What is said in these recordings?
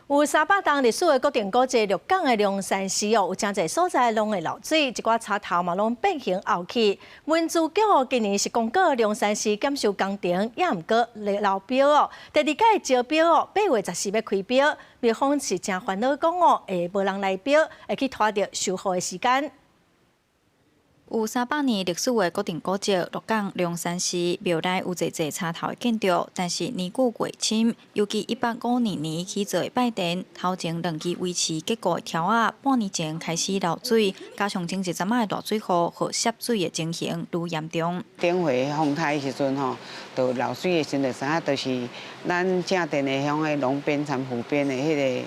有300冬歷史的國定古蹟鹿港的龍山寺哦，有誠濟所在攏會漏水，一寡插頭嘛攏變形凹去。文資局今年是公告龍山寺檢修工程，也毋過流標哦。第二屆招標哦，8月14欲開標，廟方是誠煩惱講哦，會無人來標，會去拖著修復的時間。有300年歷史的國定古蹟鹿港龍山寺廟內有濟濟插頭的建築，但是年久月深，尤其105年起造的拜殿，頭前兩支維持結構的柱仔，半年前開始漏水，加上前一陣仔的大水雨，予滲水的情形愈嚴重。頂回風颱的時陣吼，就漏水的時陣，就知影就是咱正殿的遐個攏邊摻附邊的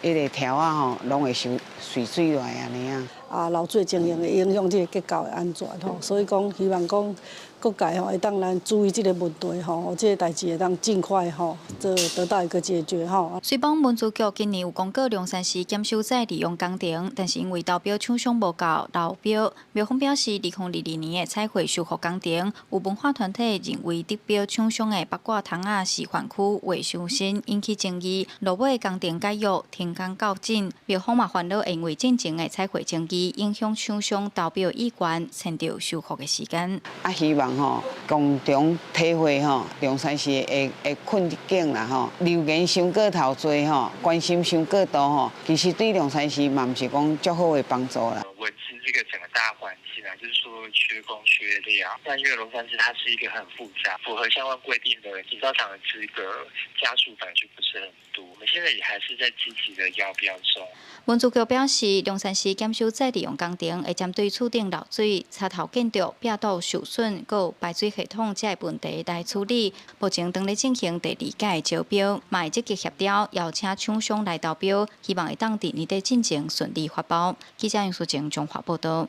彼個柱仔吼，攏會受水水落來按呢啊。啊，漏水情形會影響這个結構的安全吼，所以講希望講各界吼會當來注意這个問題吼，這个代誌會當盡快吼，做得到一個解決吼。雖講文資局今年有公告龍山寺檢修再利用工程，但是因為投標廠商無夠流標，廟方表示，2022年的彩繪修復工程，有文化團體認為得標廠商的八卦窗仔示範區畫傷新，引起爭議。落尾工程解約停工到今，廟方嘛煩惱，因為進前的彩繪爭議影響廠商投標意願，延著修復的時間。啊，希望吼共同體會吼龍山寺的困境啦吼，留言傷過頭濟吼，關心傷過度吼，其實對龍山寺嘛毋是講足好的幫助啦。文資這個整個大環境啊，就是說缺工缺料。但因為龍山寺它是一個很複雜、符合相關規定的營造廠的資格，家數本來就不是很多。我們現在也還是在積極的邀標中。文資局表示，龍山寺檢修再利用工程會針對厝頂漏水、插頭建築、壁柱受損、閣有排水系統這个問題來處理。目前正咧進行第二屆招標，嘛會積極協調，邀請廠商來投標，希望會當佇年底進前順利發包。記者楊淑靜綜合報導。